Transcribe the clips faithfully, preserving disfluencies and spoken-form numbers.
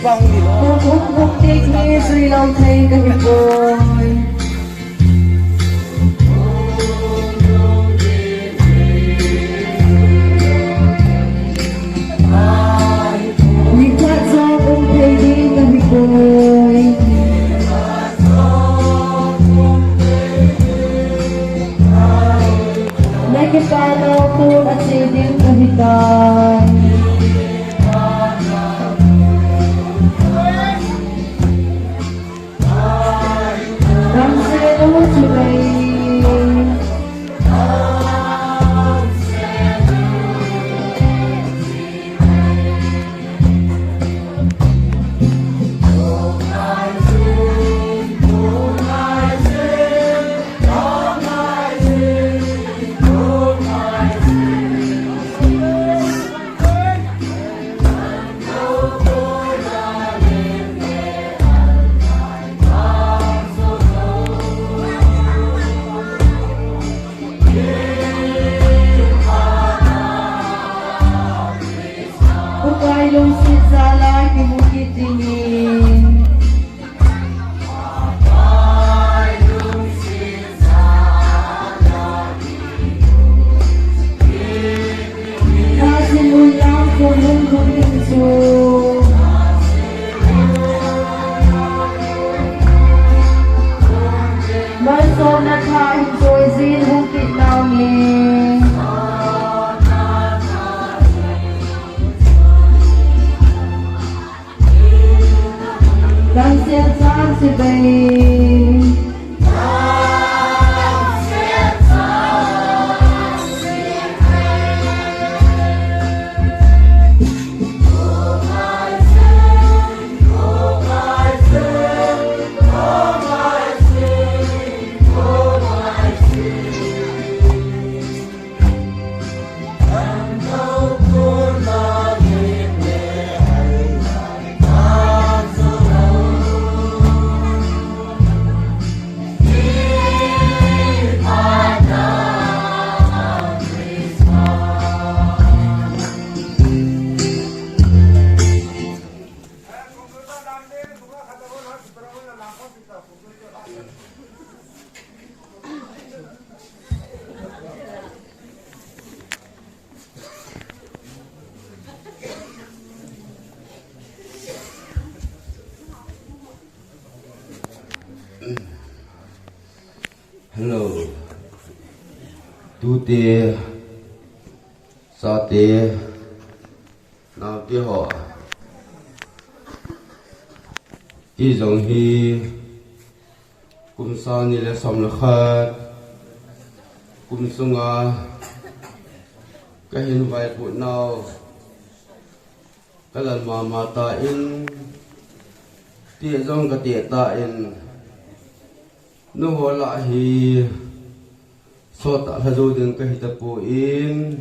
Kong um um tik ni jui lou thei ka hi poi. Nikhat jong um thei ding ka hi poi. Na kipah lou pon a che ding ka hi tai. Damsel u chu lei. Pakai lungset jal a kimu kit dingin. Thajin un lang khun hung hung ding chu. Malsomna tha hin choi jin hung kit nau nge. Damsel chang chibai. Hello. Tute, chate, naote ho. Kei jong hi kum sang ni le som le khat kum sunga kahin vaipoh nau. Kalal mama tan, tijong kati tan, nuho lah hi sot a lha jou ding kahi tapon,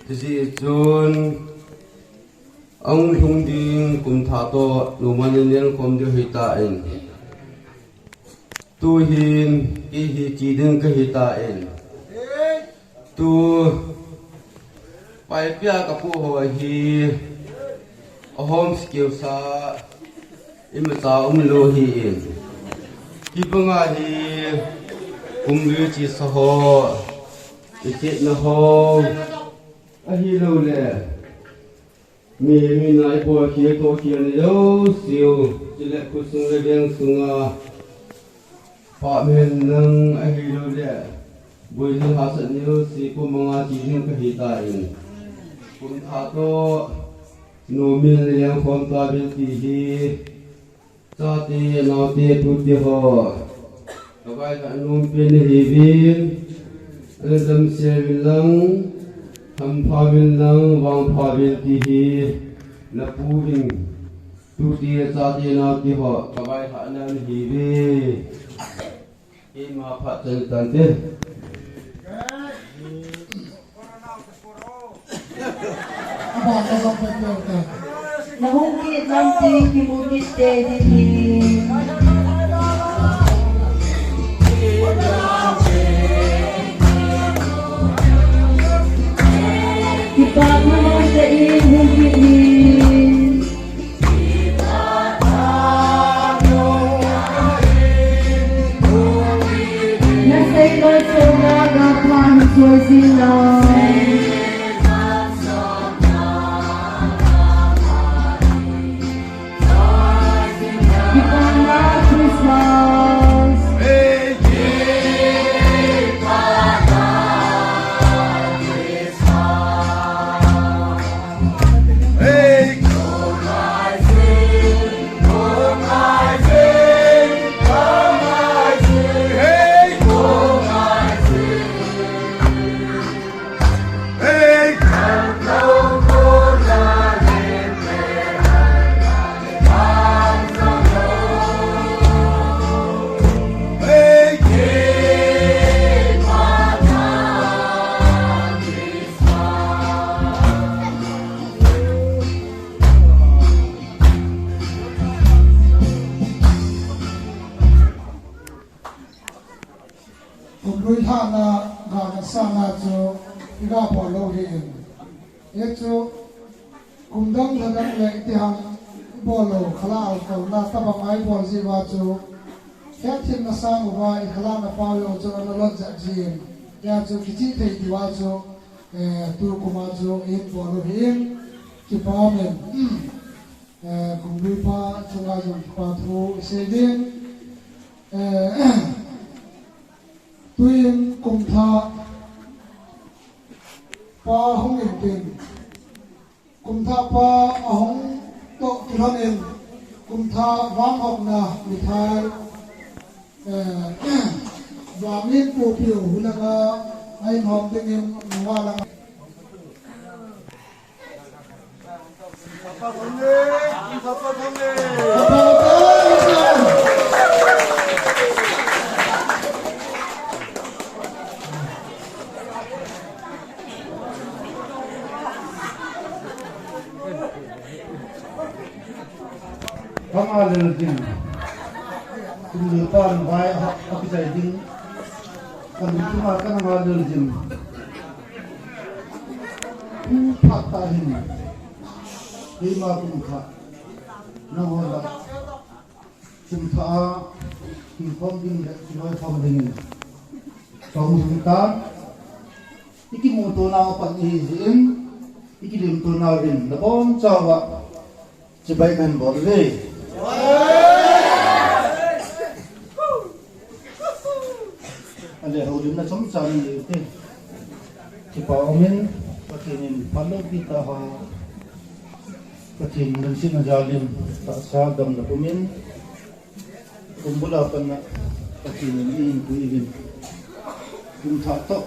tiji chun ahung lhung ding kum thah toh numan in lengkhom ding ahitan. Tuhin kei hi che ding kahitan. Tu paipia kapu ho hi ahom skill sa imacha umlou ahin. Kibanga hi kum li che sa ho, ikhetna ho, ahilouleh mihem in a ibol khel toh khel ni jouse u, chule khosung le veng sunga pha mihem lang ahilouleh boina hahsat ni jouse kum manga che ding kahitan. Kum thah toh numin lengkhom tauve ti hi chate, naote, tute ho, kavailhah nom pen nahiuvin, nadamsel uvin lang, hampha uvin lang, vangpha uvin ti hi napu uvin, tute, chate, naote ho, kavailhahna nahiuve. Ima phat chang tante. Aba ka jong pe pe ta. Nahung kit lam ti kimu kit te di hi. Kipa na mo te i hung kit ni. Kum lui lhahna, gana sahna chu iga bol lou hi in. Hichu kum dang lha dang le itiham ibol lou, khala a kolna tabang a ibol jiuva chu, hetthemna sang uva ikhala na pau jong chu ana lot jep jin. Hia chu kichih thei diuva chu, eh, tu kum a chu ibol u hin, kipa umin. Eh, kum lui pa chunga jong kipa thu isei uvin. Eh, tuin kum thah pa hung in tin, kum thah pa ahung toh kilhon in, kum thah vang hopna mithai, eh, Vangin Pu Piu hulanga a in hom dingin nunga langa. Kanga lel jing. Kum lui pan vai ha, akichai ding. Kan kuma kanga lel jing. Kum phat ta hin. Keima kum khat. Nangho la. Kum thah a, hing khom ding le, kiloi khom ding in. Tong hung tan. Ikimuto nau pan ihi jin, ikilimto nau in, nabonchauva. Chibai kan bol uve. Ale, houlimna chomcha nei ute. Kipa umin, Pathen in phalou pi tahen. Pathen lungsetna jalin, tahsa damna pumin, kumbul a pat na Pathen in eipui uvin. Kum thah toh,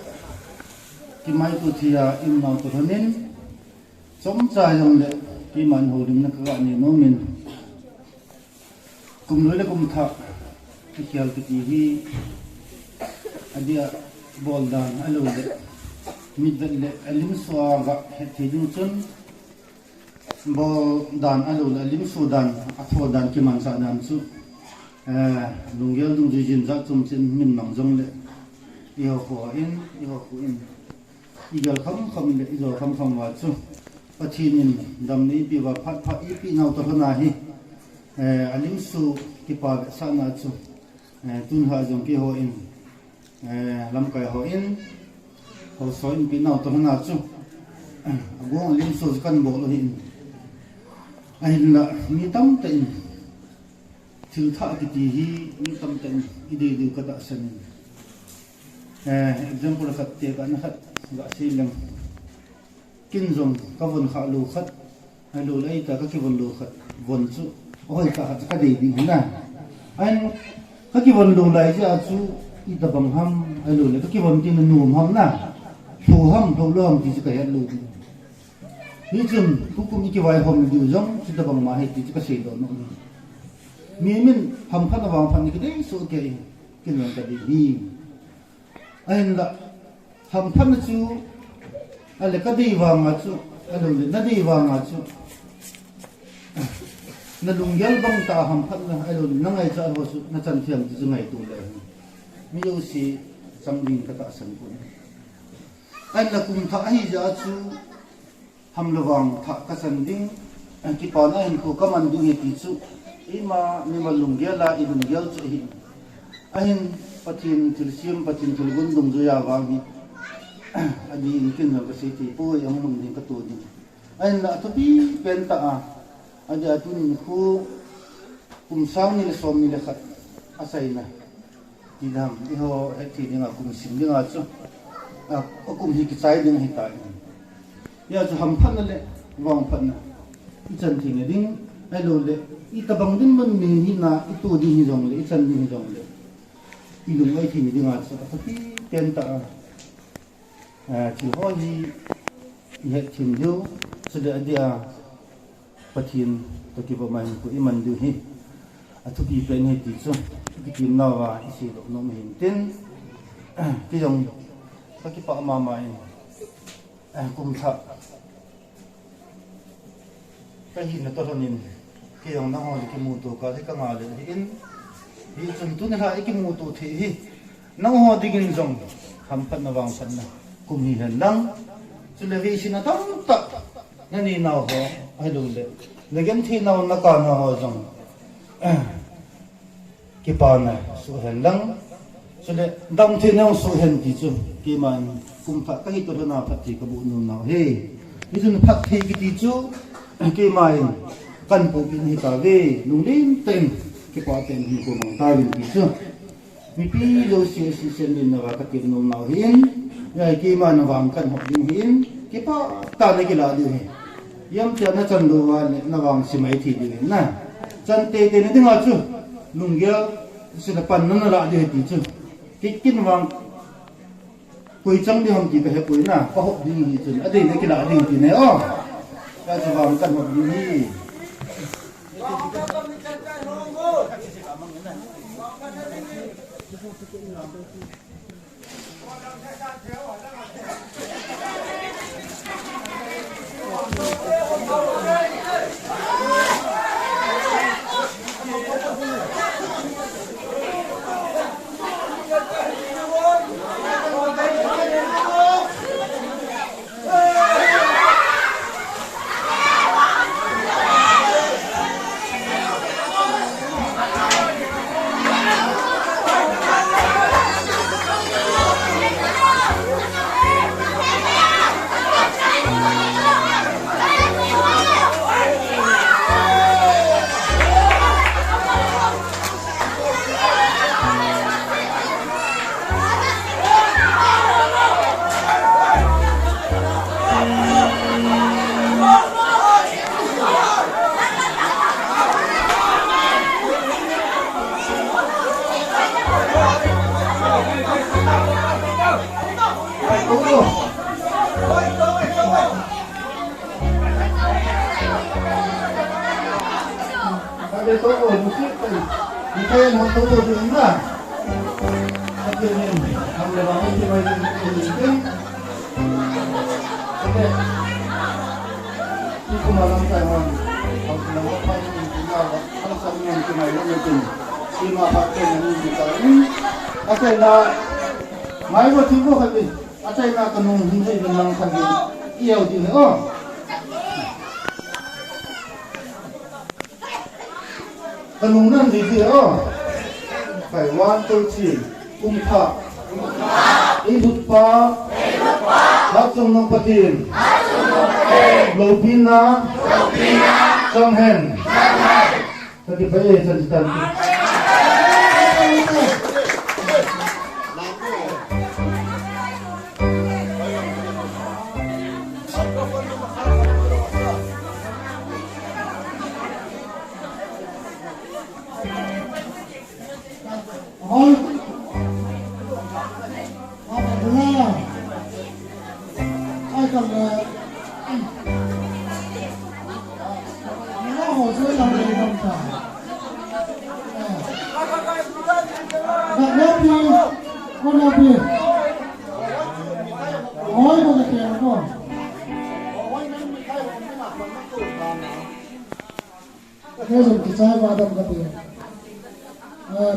kimaito thei a, ium nau toh lhonin, chomcha jongle, keiman houlimna kaga nei nomin. Kum lui le kum thah, kikhel kiti hi, adia bol dan ahilou le, mitvet le alim sua ga het thei ding chun, bol dan ahilou le, alim su dan, atho dan, kimanchah dan chu, eh, lunggel dungjui jin jat chom chin min mang jongle, eiho kho in, eiho kho in. Igel kham kham le, ijo kham kham uva chu. Pathen in damna eipeh uva phat pha eipeh nau toh lhon ahi. Eh, alim su kipa vetsahna chu. Eh, tun lha jong keiho in. Eh, lamkai ho in. Haosa in peh nau toh lhon a chu. Eh, agong alim su chu kan bol u ahin. Ahinla, mi tamtah in. Thil thah kiti hi mi tamtah in idei diu katahsan in. Eh, example khat tekahna khat gasei leng. Ken jong kavon khalou khat, ahilou le eita kakivon lou khat, von chu, ahoi tah khat chu kadei ding ahi na. Ahin, kakivon lou lai jeh a chu, itobang ham, ahilou le kakivon teng le nom ham na. Lhu ham, lhu lou ham ti chu kahet lou ding. Hichun, tukum ikivaihom diu jong, chutobang ma ahi ti chu kasei doh nom e. Mi min hamphatna vangphatna kidei soh kei. Kin lang ka dei hi. Ahinla, hamphatna chu, ahile ka dei vanga chu, ahilou le, na dei vanga chu. Na lunggel bang tah a hamphatna, ahilou le, na ngaichat ho chu, na chan thei ham ti chu ngaito le. Mi jouse chang ding ka tahsan poi. Ahinla kum thah ahi jeh a chu, Hamle vang thah ka chan ding, kipana hinkho ka man ding ahi ti chu, eima mimal lunggel a i lunggel chu ahi. Ahin Pathen thilsem, Pathen thilgon dungjuia vang hi, adih in kin jong ka sei thei poi, ahung lhung ding ka to ding. Ahinla athupi pen tah a, adeh a tuni nikho kum sang ni le som ni le khat achaina. Ti dam, eiho hetthei dinga kum sim dinga chu, a, akum hi kichai ding ahitai. Hijeh chun hamphatna le vangphatna i chan theina ding, ahilou le, itobang dinmun mi hina, i to ding hijongle, i chan ding hijongle, i lungngai theina dinga chu athupi pen tah a, a, thil ho hi i hetthei diu, chule adeh a, Pathen toh kiva ma hinkho i man diu hi athupi pen ahi ti chu, i kitim nauva i seidoh nom ahin tin, kei jong ka kipah mama in, kum thah ka hina toh lhon in, kei jong nangho le kimuto kah hi ka ngah le ahin, hichun tuni lha i kimuto thei hi, nangho dingin jong hamphatna vangphatna kum hihen lang, chule veisetna tamtah na nei nau ho, ahilou le, na genthei nau, na kah nau ho jong, kipana soh hen lang, chule damtheina jong soh hen ti chu, keiman kum thah ka hi toh lhon a phatthei ka boh nom nau ahi. Hichun phatthei kiti chu, keiman kan pohpeh ahi tauve, lunglen tah in, kipah tah in hinkho mang tauvin ti chu. Mipi jouse sisen din nava ka tem nom nau ahin, hijeh a keima na vang kan hop ding ahin, kipah tah a na kilah diu ahi. Ijemtia na chan lou uva le na vang simai thei diu ahi na. Chan teitei na dinga chu, lunggel, sila panna na lah diu ahi ti chu. Kei kin vang, koi chang ding ham ti ka hepoi na, ka hop ding ahi chun, adei na kilah ding ti na o. Hijeh chun vang kan hop ding ahi. Achaina, mai bo thi bo khat in, achaina ka nung hung thei ben lang khat in, i au ti he o. Ka nung nan di di o. Kai, one, two, three. Kum thah. Eilutpa. Hatchungnung Pathen. Loupina. Chang hen. Ka kipah e, chan chitan.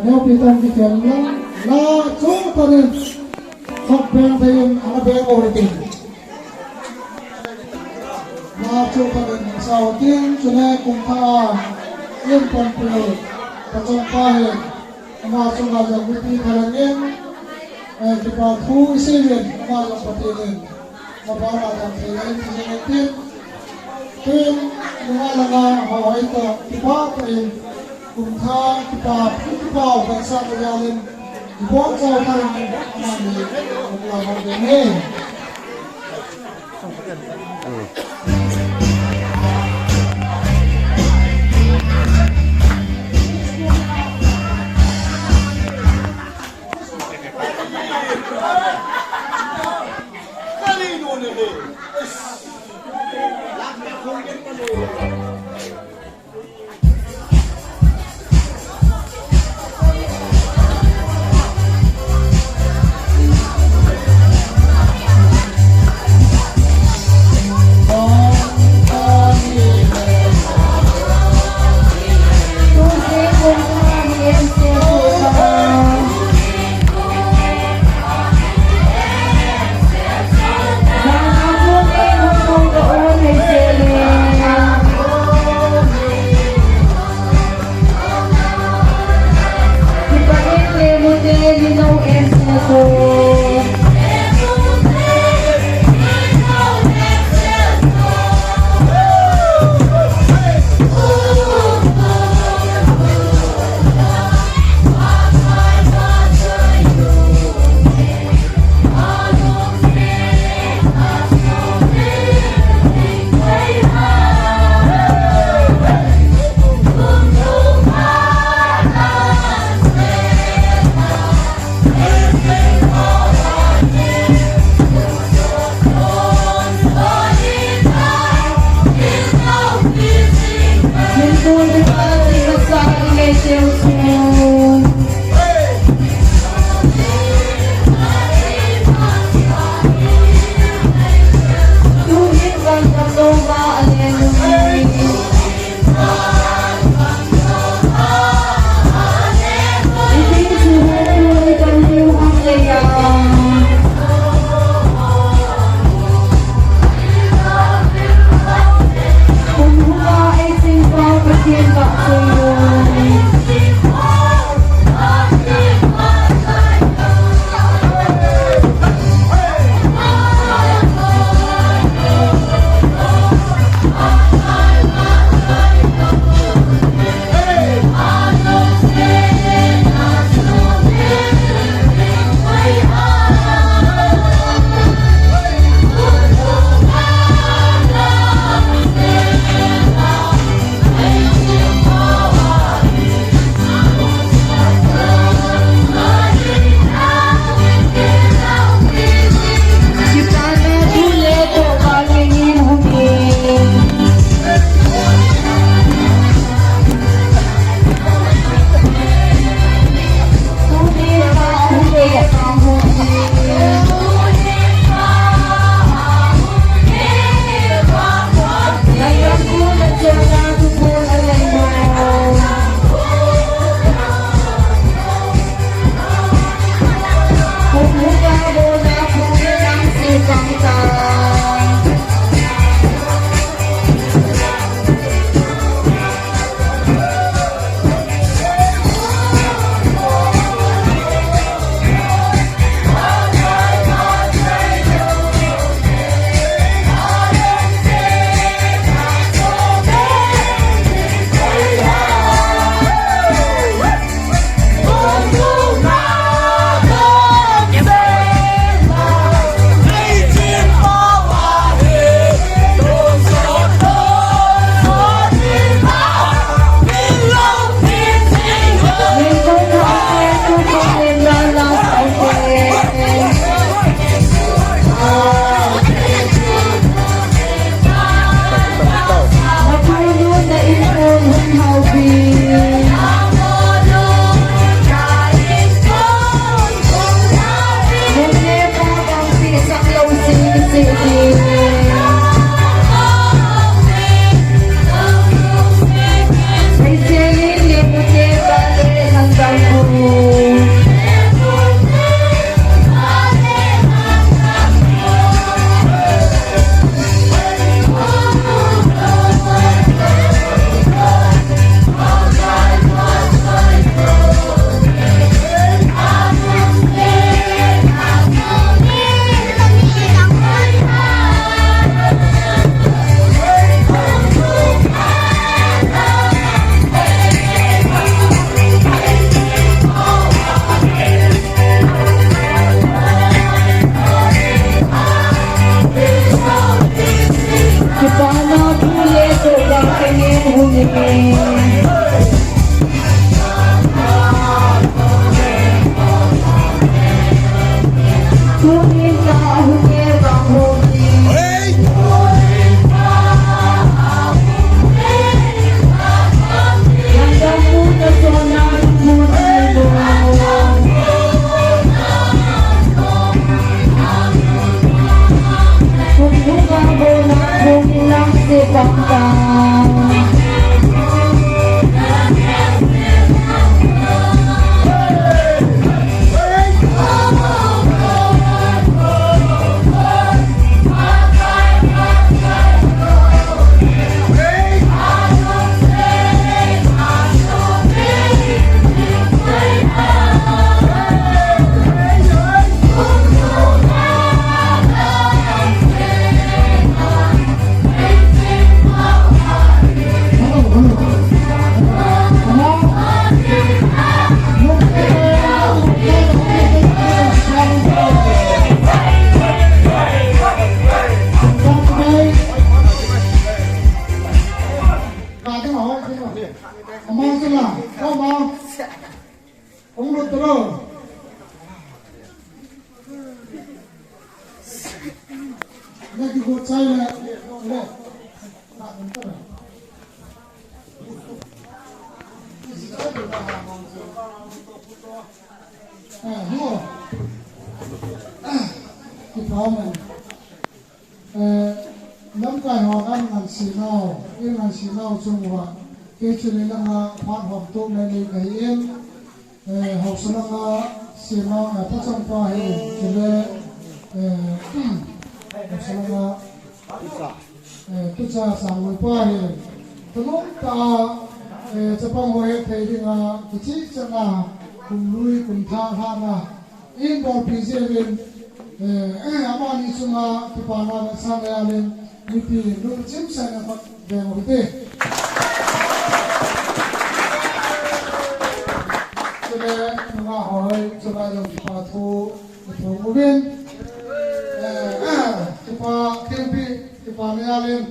Neopi tam kikhel la, la chu tanin, khop beng thei in, ana beng o tin. La chu tanin, sao tin, chule kum tha a, in pan pu, pachong pa hin, ama chunga jong mipi thalangin, eh, kipa thu isei in, ama jong Pathen in. Mabana dam thei in, thei in tin. Tin, nunga langa, hoi hoi to, kipa pa in, kum tha, kipa, kipa, kan sa ko yalin, kibon sa ko yalin, amani, kum la ho de ne. Eh, hello. Kipa man. Eh, lamkai ho kan ngansi nau, i ngansi nau chung uva. Kei chu lei langa phat hom tu mai nei kahi in. Eh, haosa langa sima, eh, pachang pa hi, chule, eh, haosa langa, eh, tucha sangui pa hi. Tulung ta, eh, chapang ho hethei dinga, kichih chana, kum lui, kum thah, thah na. In bolpi jeh uvin, eh, amani chunga kipana le sanga jalin, mipi lungchim sena pat veng u hite. Chule, nunga hoi, chule jong kipa thu, thu uvin. Eh, kipa, kempi, kipana jalin,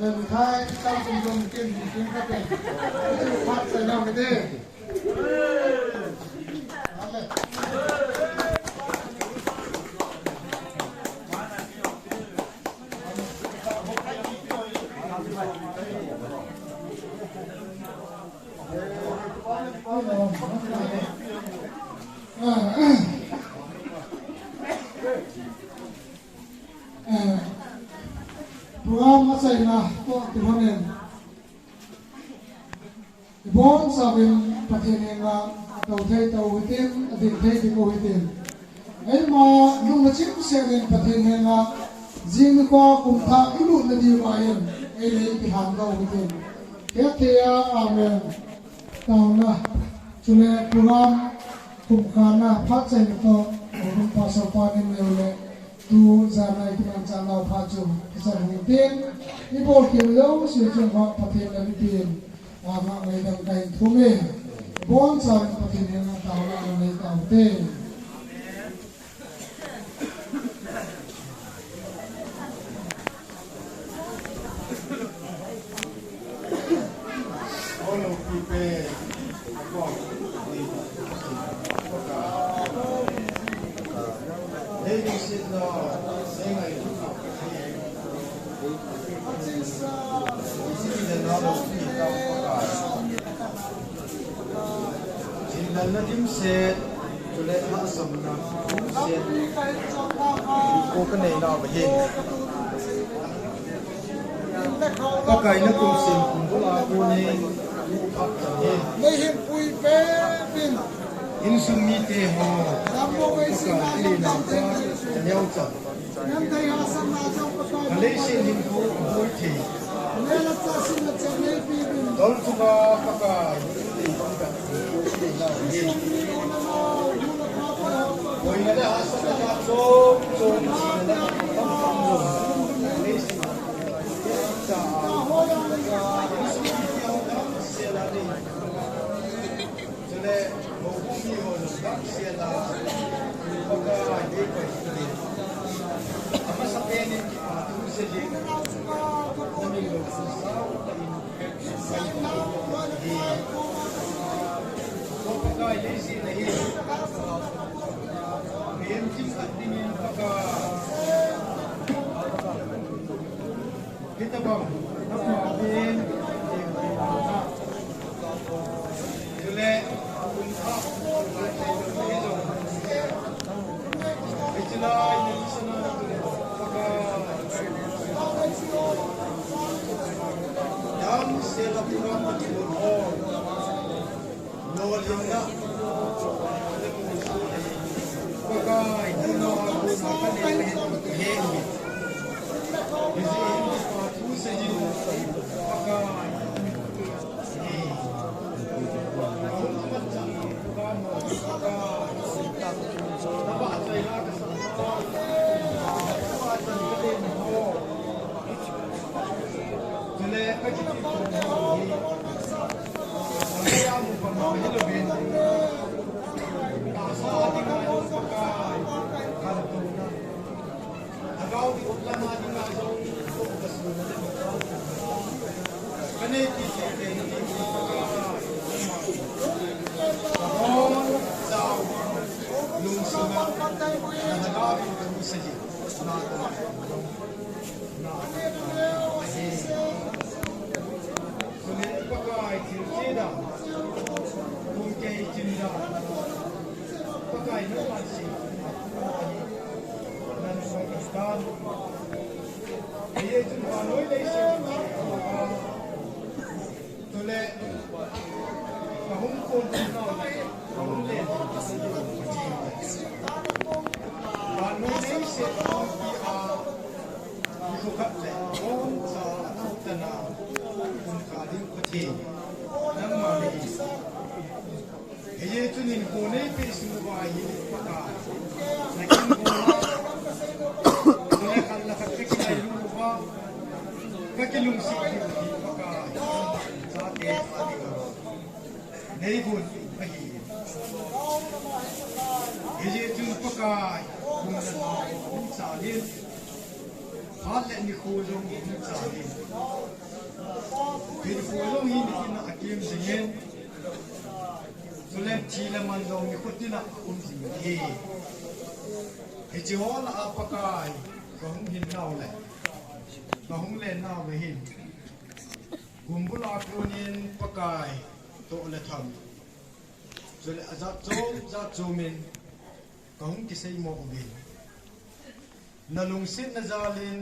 eh, mithai, tam tum tum, kin, kin, kate. Phat sena u hite. Program achaina toh kilhonin. Ibonchauvin Pathen henga atou thei tou hitin, ading thei ding u hitin. Eima lungchim sel in Pathen henga jing nikho kum thah ilutna diuva in, eile ikilhan dou hitin. Hethei a, amen. Taona, chule program kum khana phat chaina toh, Reverend Pastor pa nin leu le, tu jana ikimanchah nau phat chu, kichan hung tin, ibol kit jouse chunga Pathen le mipin, Ama ngaidam kahin thum e. Bonchauvin Pathen henga taona nanei taute. Jingdalna dimset, chule lhahsamna dimset. Ko ka nei nau ahi. Pakai na kum sen kum bul a kon in, phat chan in. Nei hin pui peh in. Insung mite ho. Pakai na kum sen kum bul a kon in. Ka leiset hinkho aboi thei. Tolchunga Pakai. Boina le hahsatna chom chom china le. Chule, houbung mi ho jong damsel a, Pakai, koi koi. Amasapen in kipa thu seijin, namin lungset sah tah in, Pakai, leiset a hi, mihem ching khat dingin Pakai. Hitabang, nangma pen, chule, hiche lai, Tule, kahung kon tin nau le, kahung len. Vannoi leiset a, nikho khat le, boncha a tana, kum kha ding Pathen, nangma nahi. Hiche chun hinkho neipeh sung uva hi Pakai, nakin bol a, tule khat le khat kakingailu uva, kakilungset diu hi Pakai, chate a ding a. Nei gon ahi. Hijeh chun Pakai, kum le lha hung chal in, phat le nikho jong hung chal in, hinkho jong hi nitin a akem jing in, chule thi le man jong nikho tin a aum jing in ahi. Hiche ho lah a Pakai, kahung hin nau le, kahung len nau le hin. Kum bul a kon in Pakai toh le tham, chule ajat chom jat chom in kahung kisei mo uvin. Nalungsetna jal in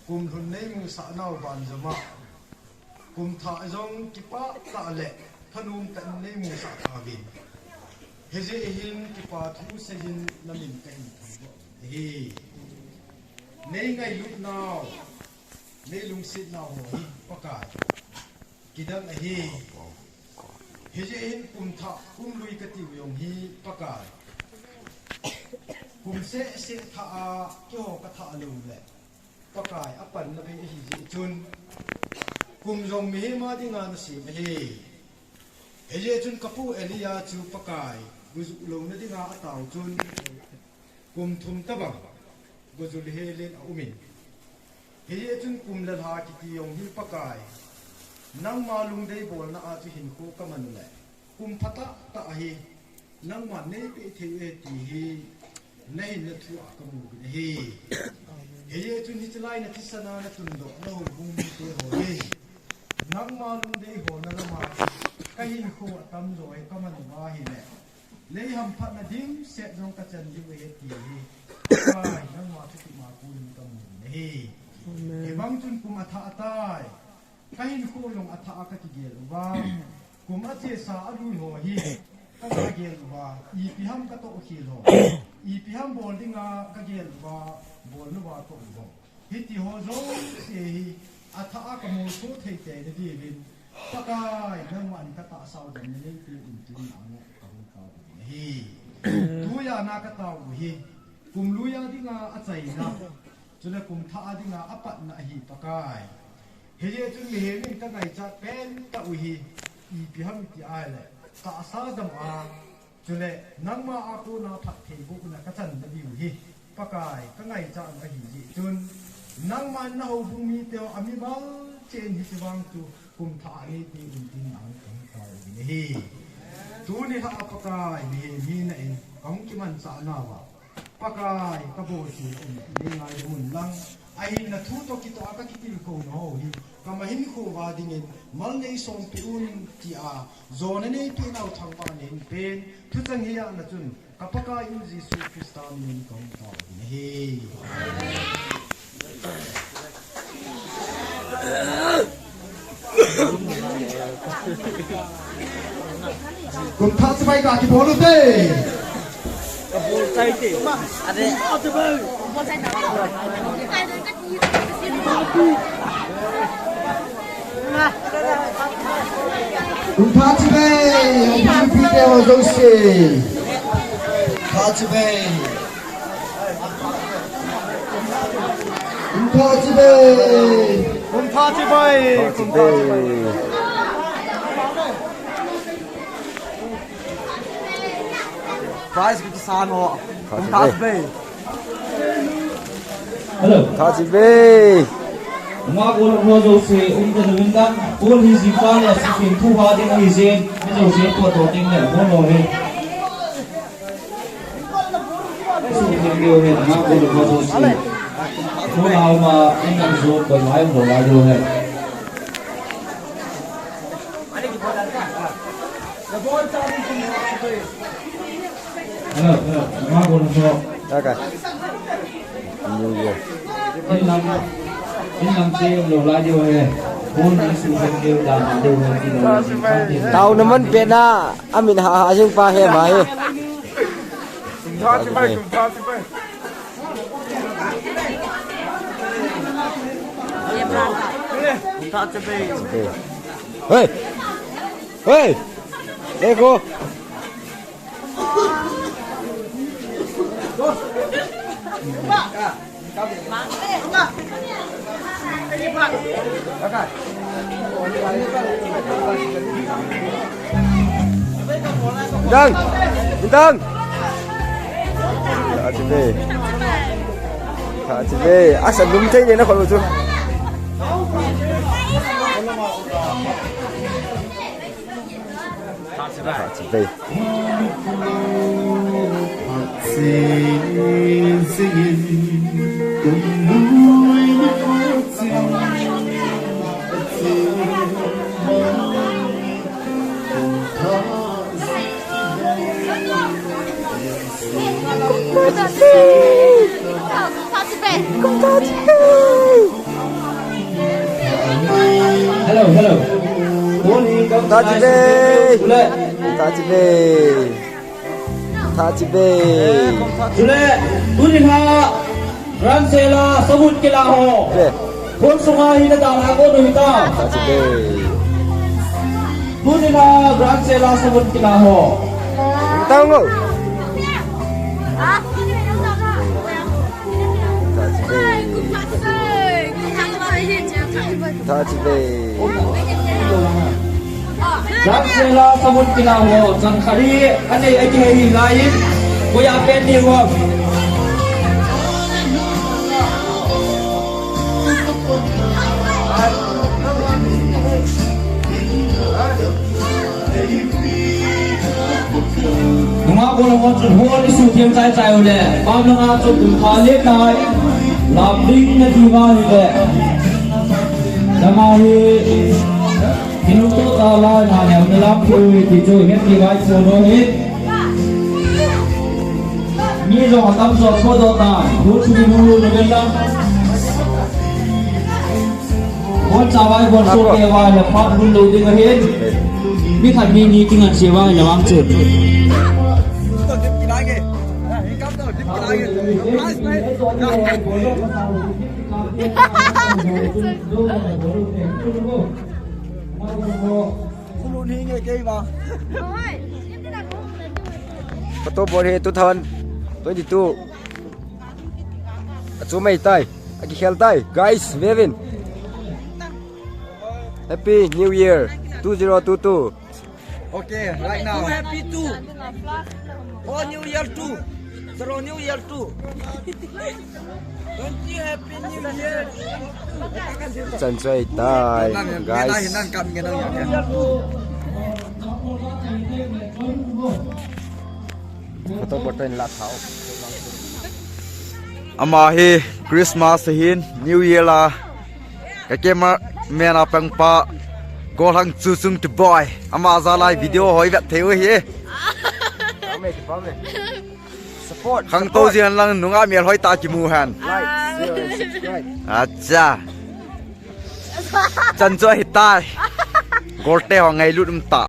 kum lhun neimusah nau banjom a, kum thah jong kipah tah le thanom tah in neimusah tauvin. Hijeh hin kipa thu seijin namin kahin thangvah ahi. Nei ngailut nau, nei lungset nau ho hi Pakai, kidang ahi. Hijeh hin kum thah, kum lui katiu jong hi Pakai, kum seh seh thah a keiho kathah lou le, Pakai apanna bei ahi jeh chun, kum jong mihem a dinga nasem ahi. Hijeh chun kapu Elijah chu Pakai, gojuh louna dinga atao chun, kum thum tabang gojuh le hel in aum in. Hijeh chun kum le lha kiti jong hi Pakai, nangma lungdei bolna a chu hinkho kaman le, kum phatah tah ahi, nangman neipeh thei e ti hi, nahinna thu a kamu uvin ahi. Hijeh chun hiche lai nathisan a natundoh, nahoubung mite ho hi, nangma lungdei holna lama kahinkho atamjo hi kaman uva ahile, lei hamphatna dimset jong kachan diu ahi ti hi, Pakai, nangma Thah tai. Kahinkho jong athah a kakigel uva. Kum achesa alui ho hi kagel uva. Ipi ham katoh khel ho. Ipi ham bol dinga kagel uva. Bol louva toh ho. Hiti ho jouse hi athah a kamolso thei teina diuvin. Pakai, nangman katahsa u damna neipeh in tin nang kahung tao u ahi. Tujan a katao u hi. Kum lui a dinga achaina. Chule kum thah a dinga apatna ahi Pakai. Hijeh chun mihem in kangaichat pen tah u hi. Ipi ham iti ahile. Tahsa dam a. Chule, nangma a kona phattheibohna kachan nadiu hi, Pakai, kangaichat u ahi jeh chun, nangman nahoubung mite ho amimal cheh in hiche vang chu kum thah a neipeh in tin nang kahung tao uvin ahi. Tuni lha a Pakai, mihem hina in kahung kimanchah nauva, Pakai, kabol chu um, neingaidam un lang. Ahinla thu toh kitoh a kakitilkhouna ho hi, kamahinkho uva dingin mal neisompi un tia, jona neipeh nau thangvahna hinpen, thucheng hi ahna chun, ka Pakai u Jesu Christa minin kahung tao uvin ahi. Kum thah chibai kakibol ute. Kum thah chibai, kum thah chibai, kum thah chibai. Kum thah chibai. Kum thah chibai. Kum thah chibai. Prize kisan ho. Kum thah chibai. Hello. Kum thah chibai. Ama ko lo jouse, um ta win dan. Ko ni ji pa le si kin thu ha ding ni je. Ni jouse ko to ding le ko lo he. Okay. New Year. Taona man pet na, amin ha ha jing pa he ma he. Hey! Hey! Eko! Bintang! Bintang! Thah chibai. Thah chibai. Asa lum thei le na khol chu. Thah chibai. Hello, hello. Thah chibai. Thah chibai. Thah chibai. Chule, tuni lha, Grand Sela, Samut Kila ho. Ve. Phone sunga hi na dala ko nu hita. Thah chibai. Tuni lha, Grand Sela, Samut Kila ho. Tang o. Thah chibai. Thah chibai. Grand Sela Samut Kila ho, chan khat hi, anei akihei hi lai in, koiya pen ni ho. Nunga ko lo mo chun ho ni su thiam chai chai u le. Pam na nga chu kum kha le tai. Lam ding na ti ma hi le. Dama hi. Kinu to ta la na ne na lam ko ti chu he ti vai ko no hi. Mi lo tam so ko do ta. Hu chu ni mu lu na ben la. Bon chavai, bon so kevai, le phat bun lo ding ahin. Mi khat mi ni kingan sevai, le vang chun. Photo bol hi two thousand twenty-two. Achu mai tai. Akikhel tai. Guys, vevin. Happy New Year two zero two two. Okay, right now. Too happy too. Oh, New Year too. Zero New Year too. Don't you happy New Year? Chan choi tai, guys. Photo photo in la thao. Ama hi Christmas hin New Year la. Ka camera man a pang pa. Gollhang chu chung ti boy. Ama za lai video hoi vet thei u hi. Pame, pame. Support, khangtou support. Jian lang nunga mel hoi ta kimu han. Like, share, and subscribe. Acha. Chan chu ahi tai. Golte ho ngailut um ta.